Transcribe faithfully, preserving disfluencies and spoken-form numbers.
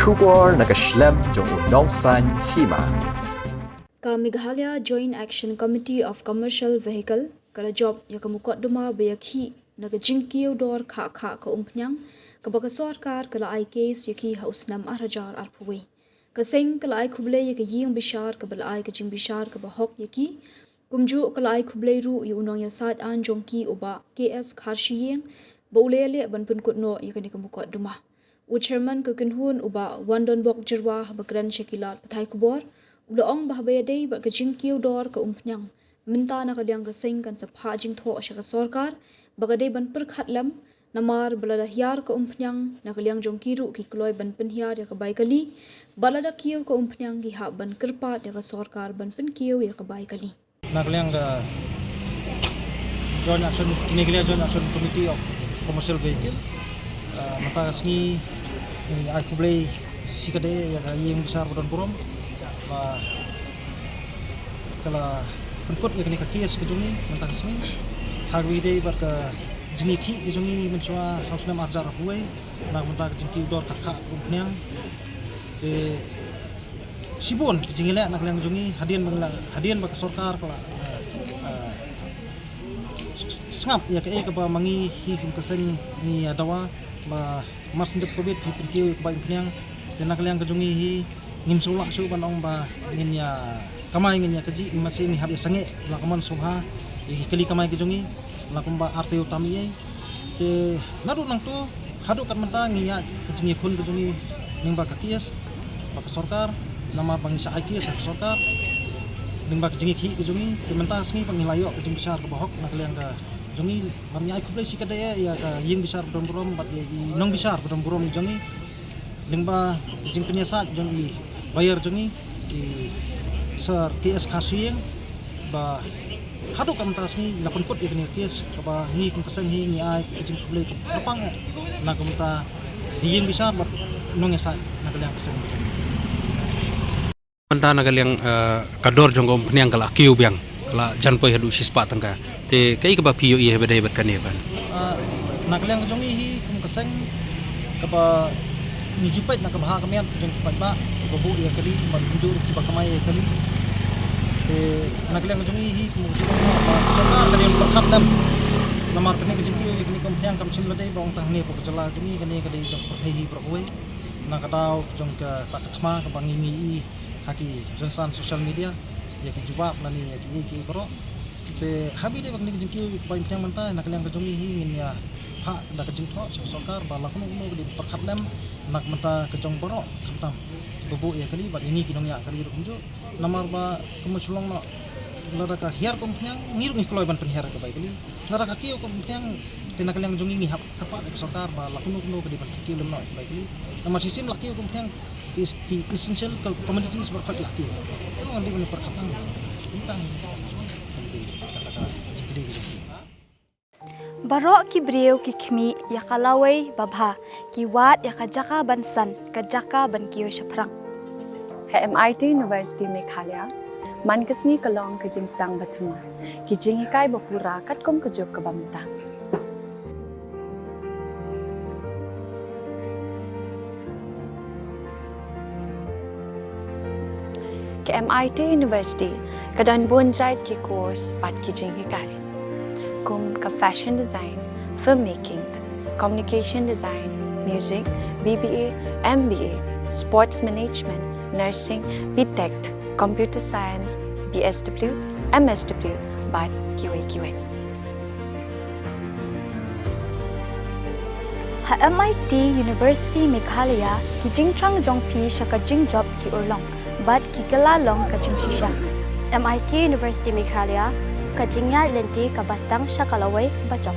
Khubor na ka shlem jong u nongsaiñ hima. Ka Meghalaya Joint Action Committee of Commercial Vehicle ka la jop ïa ka mukotduma ba ïakhih na ka jingkiew dor khah khah ka umphniang kaba ka sorkar ka la ai case ïa ki ha u snem ar hajar arphew wei. Ka seng ka la ai khublei ïa ka ïing bishar kaba la ai ka jingbishar kaba hok ïa ki. Kumjuh ka la ai khublei ruh ïa u nongïasaid aiñ jong ki u Bah K S Kharshiing ba u la ïaleh ban pynkut noh ïa kane ka mukotduma. U chairman ka kynhun u Bah Wandonbok Jyrwa haba kren sha ki lad pathai khubor u la ong ba haba ïadei bad ka jingkiew dor ka umphniang mynta na ka liang ka seng kan sa phah jingthoh sha ka sorkar ba ka dei ban pyrkhat lem, namar ba lada hiar ka umphniang na ka liang jong ki ruh ki kloi ban pynhiar ïa ka bai kali, bad lada kiew ka umphniang ki hap ban kyrpad ïa ka sorkar ban pynkiew ïa ka bai kali. Na ka liang ka Joint Action, Meghalaya Joint Action Committee of Commercial Vehicle, ah, mynta ka sngi ngi ai khublei shikatdei ïa ka ïing bishar ba don burom ba ka la pynkut ïa kane ka case ka jong ngi mynta ka sngi. Ha kaba ïadei bad ka jingïakhih ka jong ngi mynshuwa ha u snem ar hajar arphew wei na ka bynta ka jingkiew dor khah khah ka umphniang. Te shibun ka jingïaleh na ka liang jong ngi hadien ba la, hadien ba ka sorkar ka la, eh, eh, sngap ïa kaei kaba ma ngi hi kum ka seng ngi ïa dawa ba mar shen dep covid hi pynkiew ïa ka bai umphniang. Te na ka liang ka jong ngi hi ngim sngewlah shuh ban ong ba ngin ïa kamai ngin ïa kajih, ma shen ngi hap ïa sangeh la ka mon sngewbha ïa ki kali kamai ka jong ngi la kumba ar taïew tam ïa. Te naduh nangto haduh kat mynta ngi ïa ka jingïakhun ka jong ngi lyngba ka case bad ka sorkar, namar ba ngi shah ai case ha ka sorkar lyngba ka jingïakhih ka jong ngi. Te mynta ka sngi ba ngi la ïoh ka jingbishar kaba hok na ka liang ka jong ngi, bad ngi ai khublei shikatdei ïa ka ïing bishar ba don burom bad ïa i nongbishar ba don burom jong ngi lyngba ka jingpynïasaid jong i lawyer jong ngi, i Sir K S Kharshiing, ba haduh kat mynta ka sngi la pynkut ïa kane ka case kaba ngi kum ka seng hi ngi ai ka jingkhublei kaba kyrpang eh na ka bynta ka ïing bishar bad nongïasaid na ka liang ka seng. Mynta na ka liang, eh, ka dor jong ka umphniang ka la kiew biang, ka la jan poi haduh shispah tyngka. Te kaei kaba phi ïohi haba ïadei bad kane ban? Ah, na ka liang ka jong ngi hi kum ka seng kaba ngi ju peit na ka bha ka miat jong ki paidbah kiba buh ïa kali bad kumjuh kiba kamai ïa kali. Te na ka liang ka jong ngi hi kum ka jong ngi ba ka sorkar ka dei ban pyrkhat lem. Namar kane ka jingkiew ïa kane ka umphniang kam shym la dei ba ong tang hangne hapoh ka jylla jong ngi, kane ka dei jong ka pyrthei hi baroh kawei. Na ka daw jong kata ka thma kaba ngi ngi i ha ki rynsan social media ïa ki jubab lane ïa ki, ïa ki baroh. Te haba ïadei bad kane ka jingkiew ïa ka bai umphniang mynta na ka liang ka jong ngi hi ngin ïa phah da ka jingthoh sha ka sorkar ba la kumno kumno ka dei pyrkhat lem na ka bynta ka jong baroh khamtam kiba buh ïa kali bad ïa ngi ki nongñiah kali ruh kumjuh. Namar ba kumba shu long noh lada ka hiar ka umphniang ngi ruh ngi kloi ban pynhiar ïa ka bai kali. Lada ka kiew ka umphniang te na ka liang jong ngi ngi hap kyrpad ïa ka sorkar ba la kumno kumno ka dei ban kiew lem noh ïa ka bai kali. Namar shisien la kiew ka umphniang ki, ki essential commodities baroh ki la kiew. Te ngan dei ban pyrkhat lang. Tang kata ka jingkylli ka jong ngi. Baroh ki briew ki khmih ïa ka lawei babha, ki wad ïa ka jaka ban san, ka jaka ban kiew shaphrang. Ha M I T University Meghalaya man ka sngi ka long ka jingsdang ba thymmai, ki jinghikai ba pura katkum ka juk kaba mynta. Ka M I T University ka don bun jait ki course bad ki jinghikai, kum ka fashion design, filmmaking, communication design, music, B B A, M B A, sports management, nursing, B Tech, computer science, B S W, M S W bad kiwei kiwei. Ha M I T University Meghalaya ki jingthrang jong phi sha ka jingjop ki urlong bad ki kylla long ka jingshisha. M I T University Meghalaya, ka jingïaid lynti kaba sdang sha ka lawei bajop.